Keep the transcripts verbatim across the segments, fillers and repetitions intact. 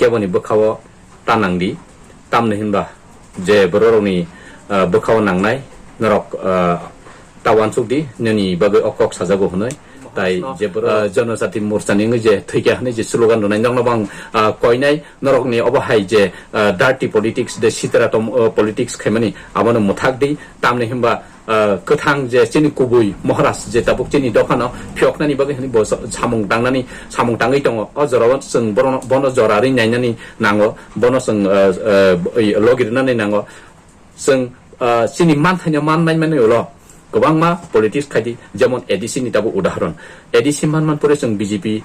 keboni bwkhao ta nangdi, tamni hinba je bororokni, ah, bwkhao nangnai norok, ah, ta uansukdi, nini bagwi o kok sajago hwnwi. Tai je borok, ah, Janajati Morchani wngwi je thwikha hwnwi je slogan rwnai, nokno bo ang, ah, koinai, norokni obo hai je, ah, dirty politics, de sitara tom, ah, politics khaimani, abono mwthakdi, tamni hinba, ah, kwthang je chini kubui Maharaj je tabuk chini dophano phiyoknani bagwi hwnwi bo sa-, samung tangnani, samung tangwi tongo. O jorao chwng bono, bono jora ri nainani nango, bono chwng, ah, ah, logi rwnani nango. Chwng, ah, chini manthaino man nai manwi ulo kwbangma politics khaidi, jemon A D C ni tabuk udahoron. A D C man man pore chwng B J P,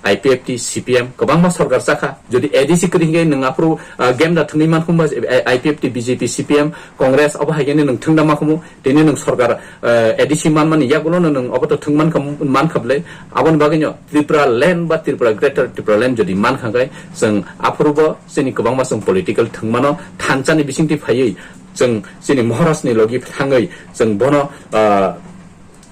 I P F T, C P M kwbangma sorkar chakha. Jodi A D C kwrwi hwnkhe nwng aphuru, ah, game da thwngwi man khumba, I P F T, B J P, C P M, Congress obo hai khe nwng thwngda ma khumu. Tini nwng sorkar, ah, A D C man mani yagulo no nwng obo to thwng man kham-, man khablai. Aboni bagwi no Tripura land ba Tripura, Greater Tripura land jodi man kha khe chwng aphuru bo chini kwbangma chwng political thwngmano thansa ni bisingtwi phaiwi chwng chini Maharaj ni logi thangwi chwng bono, ah,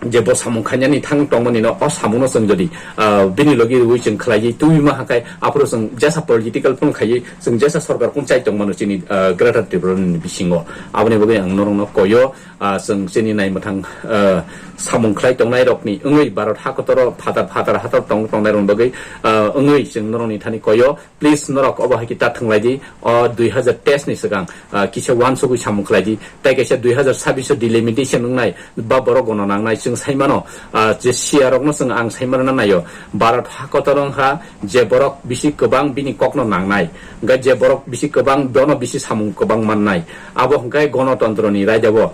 je bo samung khainani thang tongmani no, o samung no chwng jodi, ah, bini logi rwi chwng khlaiwi twiwi ma hakai, aphuru chwng jesa political phung khaiwi chwng jesa sorkar kung chai tongmano chini, ah, Greater Tripura ni bisingo. Aboni bagwi ang norokno koyo, ah, chwng chini naimwthang, ah, samung khlai tongnai rokni wngwi Bharat hakotoro phatar phatar hator tong tongnai rokni bagwi, ah, wngwi chwng norokni thani koyo. Please, norok obo hai khe ta thwnglai di. O dui hazar teis ni swkang, ah, kisa uansugwi samung khlai di. Tai kaisa dui hazar sabbish o delimitation wngnai ba borok gono nangnai chwng sai mano. Ah, je siya rokno chwng ang sai mano naio. Bharat hakotoro wngkha je borok bisi kwbang bini kokno nangnai. Hwnkhe je borok bisi kwbang bono bisi samung kwbang mannai. Abo hwnkhe gonotontro ni raida bo.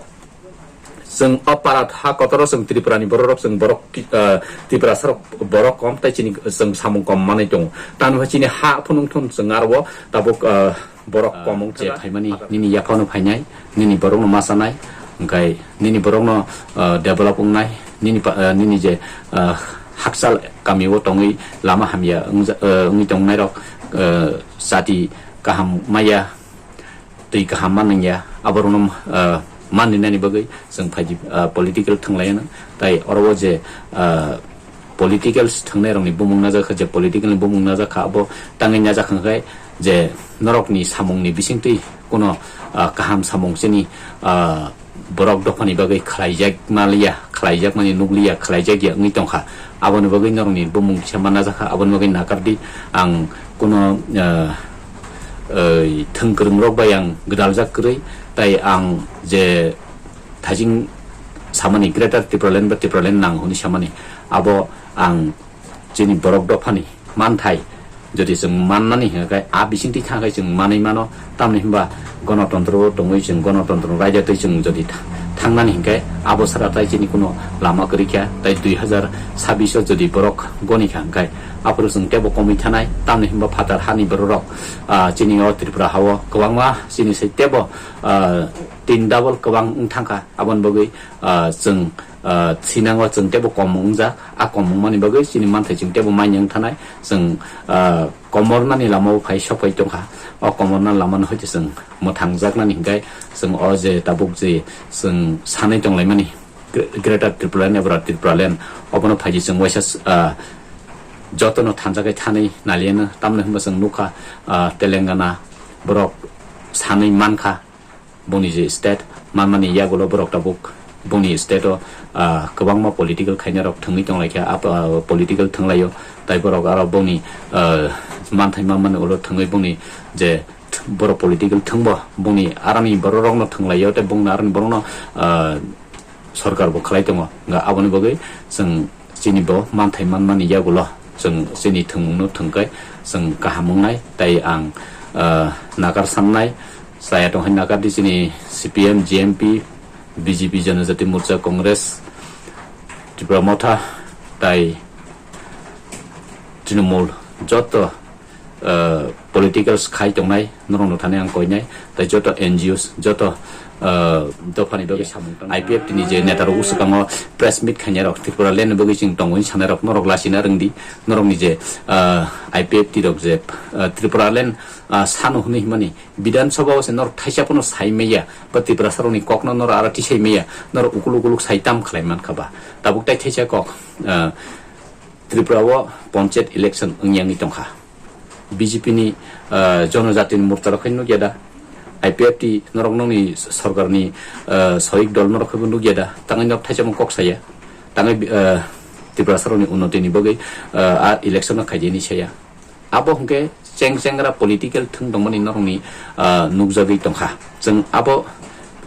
Chwng o para ha kotoro chwng Tripura ni borok rok chwng borok ki-, ah, Tiprasa rok borok kom tai chini chwng samung kom manwi tongo. Tamo hai chini ha phunung thun chwng aro tabuk, ah, borok kom wng je phaimani nini yaphano phainai, nini borok no masanai, hwnkhe nini borok no, ah, develop wngnai, nini pa-, ah, nini je, ah, hakchal kami o tongwi lama hamya wngja-, ah, wngwi tongnai rok, ah, chati kaham maya, twi kaham ma nangya, aborokno, ah, manwi nani bagwi chwng phaidi, ah, political thwnglaino. Tai oro o je, ah, political thwngnai rokni bumung najak kha, je political ni bumung najak kha, abo tangwi najak kha khe je norokni samungni bisingtwi kuno, ah, kaham samung chini, ah, borok dophani bagwi khlaijak maliya, khlaijakmani nukliya, khlaijakya wngwi tongkha. Aboni bagwi norokni bumung kisa ma najak kha, aboni bagwi nakardi. Ang kuno, ah, oi, thwngkwrwngrok bai ang gwdaljak kwrwi, tai ang je thaijing samani Greater Tipraland ba Tipraland nang hwnwi samani, abo ang chini borok dophani manthai jodi chwng mannani hwnkhe a bisingtwi thangkhe chwng manwi mano, tamni hwnba gonotontro tongwi chwng gonotontro raida twi chwng jodi tha-, thangnani hwnkhe abo sara tai chini kuno lama kwrwi kha, tai dui hazar sabbish o jodi borok goni kha hwnkhe aphuru chwng teibo komwi thanai, tamni hwnba phatar hani bororok, ah, chini o Tripura hao kwbangma chini sai teibo, ah, tin double kwbang wng thangkha, aboni bagwi, ah, chwng, ah, sinango chwng teibo kom wngjak, a kom wngmani bagwi chini manthai chwng teibo manya wng thanai, chwng, ah, komornani lamao phai sokphai tongkha, o komorna lamano hwnkhe chwng mwthangjaknani hwnkhe chwng o je tabuk je chwng sanwi tonglaimani Gre-, Greater Tipraland eba Tripuraland obono phaidi chwng waisa, ah, jotono thansa khe thanwi naliano, tamni hwnba chwng nukha, ah, Telangana borok sanwi mankha, boni je state manmani yagulo borok tabuk boni state o, ah, kwbangma political khainai rok thwngwi tonglaikha, ap-, ah, political thwnglaio, tai borok aro boni, ah, manthai manmani ulo thwngwi boni je borok political thwngbo boni aroni borok rokno thwnglaio, tei bongni aroni borokno, ah, sorkar bo khlai tongo. Hwnkhe aboni bagwi chwng chini bo manthai manmani yagulo chwng chini thwngmungno thwngkhe chwng kaham wngnai, tai ang, ah, nakar sannai chaya tong hai nakar di chini C P M, G M P, B J P, Janajati Morcha, Congress, Tipra Motha, tai Trinamool joto, ah, politicals khai tongnai, norokno thani ang koinai, tai joto N G Os, joto, ah, dophani bagwi samung tang. I P F T ni je neta rok swkango press meet khainai rok, Tripura land ni bagwi chwng tongo hinwi sanai rok, norok lasina rwngdi, norokni je, ah, I P F T rok je, ah, Tripura land, ah, sano hwnwi himani, Bidhan Sabha o se norok thaisa phano sai maya, ba Tiprasa rokni kokno norok aro tisai maya, norok ukuluk ukuluk sai tam khlai mankha ba. Tabuk tai thaisa kok, ah, Tripura o ponchayat election wngya wngwi tongkha. B J P ni, ah, Jonojatini Morcha rok khe nukya da? I P F T norok nokni sorkar ni, ah, sorik dol norok khe bo nukya da? Tangwi nok thaisa mo kok saya. Tangwi, ah, Tiprasa rokni unnoti ni bagwi, ah, a election no khaidi ni saya. Abo hwnkhe cheng chengra political thwng tongmani norokni, ah, nukjagwi tongkha. Chwng abo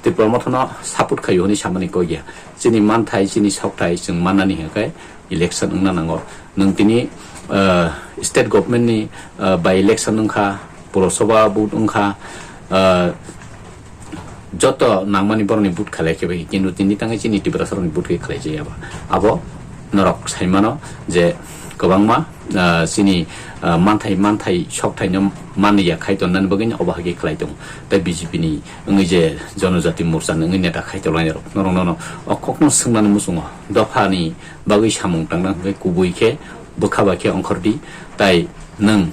Tipra Motha no support khaio hwnwi samani kok ya. Chini manthai, chini sokthai chwng mannani hwnkhe election wngna nango. Nwng tini, ah, state government ni, ah, by election wngkha, Purosabha vote wngkha, ah, joto nangmani borokni vote khalai khe bai, kintu tini tangwi chini Tiprasa rokni vote khe khalai jaya ba. Abo norok sai mano je kwbangma, ah, chini, ah, manthai, manthai sokthai no manliya khai tonnani bagwi obo hai khe khlai tongo. Tai B J P ni wngwi je Jonojati Morcha ni wngwi neta khai tongnai rok norok nono o kok no swngnani muchungo, dopha ni bagwi samung tangna hwnkhe kubui khe bwkha bai khe ongkhor di. Tai nwng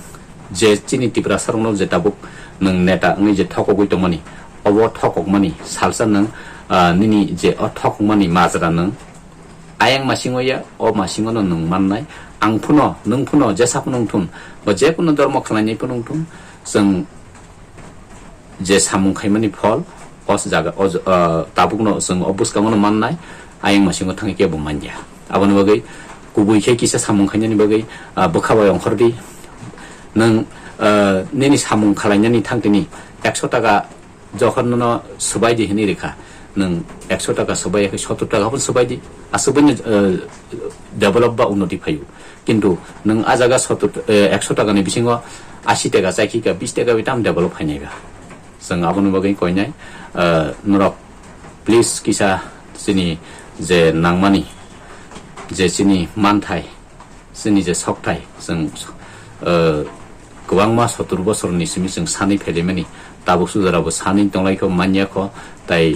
je chini Tiprasa rokno je tabuk nwng neta wngwi je thokogwi tongmani, obo thokokmani salsa nwng, ah, nini je o thokokmani majra nwng ayang masingo ya, o masingo no nwng mannai. Ang phano, nwng phano, jesa phano wngthun, ba je kuno dormo khlainai phano wngthun, chwng je samung khaimani phol, o jaga, o j-, ah, tabukno chwng o bwskango no mannai, ayang masingo thangwi kebo manya. Aboni bagwi kubui khe kisa samung khainani bagwi, ah, bwkha bai ongkhor di. Nwng, ah, nini samung khalainani thangtini ekso taka jokhon nono swbai di hwnwi rikha, nwng ekso taka swbai ya khe sottor taka phano swbai di, aswk bai no, ah, develop ba unnoti phaio. Kintu nwng a jaga sottor, eh, ekso taka ni bisingo asi taka chai khe ka, bis taka bai tam develop phainai ba. Chwng aboni bagwi koinai, eh, norok please kisa chini je nangmani, je chini manthai, chini je sokthai, chwng, eh, kwbangma sottor bosorni simi chwng sanwi phaimani, tabuk sujarabo sanwi tonglaikho, manyakho, tai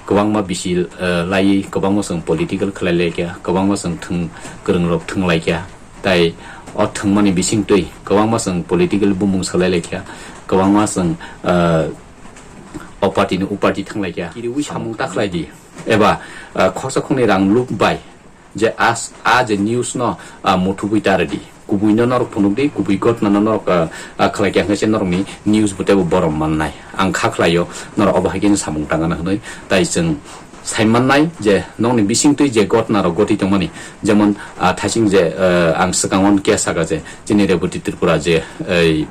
kwbangma bisi, eh, laiwi kwbangma chwng political khlai laikha, kwbangma chwng thwng kwrwngrok thwng laikha. Tai o thwngmani bisingtwi kwbangma chwng political bumung salai laikha, kwbangma chwng, ah, o party ni o party thang laikha. Kiriwi samung ta khlai di, eba, ah, khorsa khorni rang luk bai je as-, a je news no, ah, muthubwi ta rw di, kubui no norok phunuk di, kubui gotna no norok, ah, ah, khlai kha hwnkhe se norokni news bo teibo borom mannai. Ang kha khlaio norok obo hai khe samung tangana hwnwi, tai chwng sai mannai je nokni bisingtwi je gotna rok gotwi tongmani, jemon, ah, thaising je, ah, ang swkango khe saka je chini Reboti Tripura je, ei,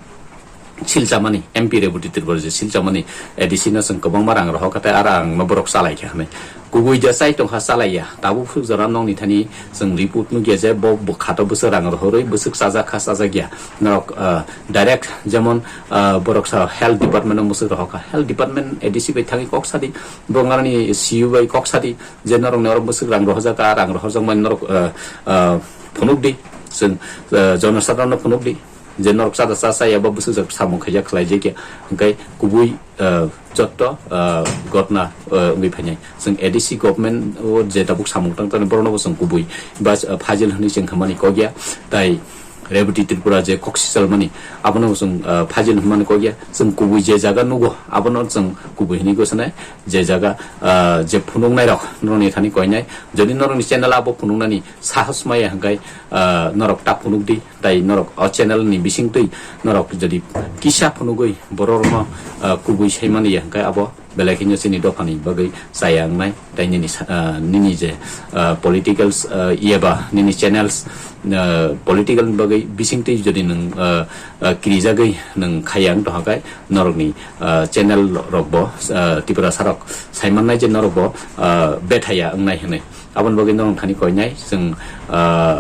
silchamani, M P Reboti Tripura je silchamani, A D C no chwng kwbangma rang rohor kha tei a rang no borok chalai kha hwnwi. Kubui je chai tongkha chalaiya, tabuk phuk jora nokni thani chwng report nukya je bo, bo khato bwswk rang rohorwi bwswk chajak kha chajakya. Norok, ah, direct jemon, ah, borok sa health department no mwswk rohor kha, health department A D C bai thangwi kok sadi, borok nani C U bai kok sadi, je norokni oro bwswk rang rohorjak, a rang rohorjakmani norok, ah, ah, phunuk di, chwng, ah, jonosadharon no phunuk di, je norok chada cha chaya ba bwswk jak samung khaijak khlai jekya, hwnkhe kubui, ah, jotto, ah, gotna, ah, wngwi phainai. Chwng A D C government o je tabuk samung tang tani borokno bo chwng kubui ba, ah, phajil hwnwi chwng khamani kokya, tai Reboti Tripura je kok sijalmani, abono chwng, ah, phajil hwnmani kokya. Chwng kubui je jaga nugo, abono chwng kubui hwnwi gosonai. Je jaga, ah, je phunuknairok norokni thani koinai, jodi norokni channel abo phunuknani sahos maya hwnkhe, ah, norok ta phunuk di, tai norok o channel ni bisingtwi norok jodi kisa phunugwi bororokno, ah, kubui saimani ya hwnkhe abo belai kheno chini dophani bagwi chaya wngnai, tai nini sa-, ah, nini je, ah, politicals, ah, iya ba nini channels, ah, political ni bagwi bisingtwi jodi nwng, ah, ah, kirijagwi nwng khaya wng tongkha khe norokni, ah, channel rok bo, ah, Tiprasa rok sai mannai je norok bo, ah, bethaya wngnai hwnwi. Aboni bagwi norok thani koinai chwng, ah,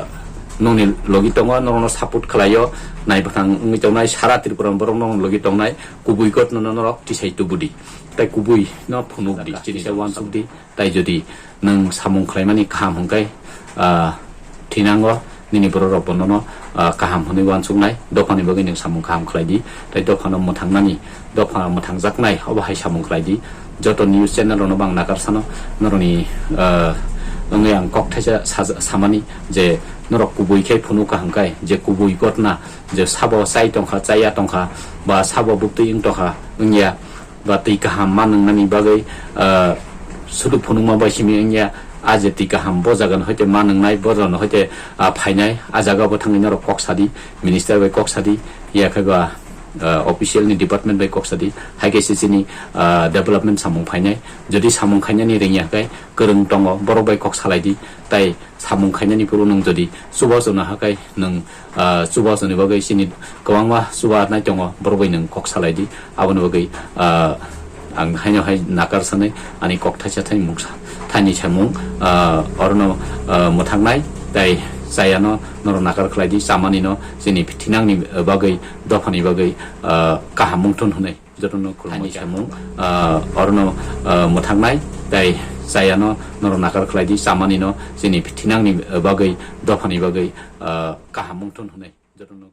nokni logi tongo, norokno support khlaio, naibathang wngwi tongnai, sara Tripura ni borok norokni logi tongnai, kubui gotno norok tisai tubudi. Tai kubui no phunuk di, chini se uansuk di. Tai jodi nwng samung khlaimani kaham hwnkhe, ah, thinango nini borok rok bo nono, ah, kaham hwnwi uansuknai, dophani bagwi nwng samung kaham khlai di, tai dophano mwthangnani, dopha mwthangjaknai obo hai samung khlai di. Joto news channel rokno bo ang nakar sano, norokni, ah, wngwi ang kok thaisa saja-, samani je norok kubui khe phunuk kaham khe, je kubui gotna, je sabo chai tongkha, chaya tongkha, ba sabo buktwi wng tongkha, wngya, ba twi kaham ma nwngnani bagwi, ah, sudu phunukma bai simi wngya, a je twi kaham bo jaga no hoite ma nwngnai, bo jaga no hoite, ah, phainai, a jaga bo thangwi norok kok sadi, minister bai kok sadi, Yakhe ba, ah, official ni department bai kok sadi, hai khe se chini, ah, development samung phainai. Jodi samung khainani rengya khe kwrwng tongo, borok bai kok salai di. Tai samung khainani phuru nwng jodi chubachu no hakai nwng, ah, chubachu ni bagwi chini kwbangma chuba nai tongo, borok bai nwng kok salai di. Aboni bagwi, ah, ang haino hai nakar sanai ani kok thaisa thai mungsa thaini samung, ah, orono, ah, mwthaknai tai chayano norok nakar khlai di, chamani no chini thinangni bagwi, dophani bagwi, ah, kaham wngthun hwnwi jotono khulumwi samung, ah, orono, ah, mwthaknai tai chayano norok nakar khlai di, chamani no chini thinangni bagwi, dophani bagwi, ah, kaham wngthun hwnwi jotono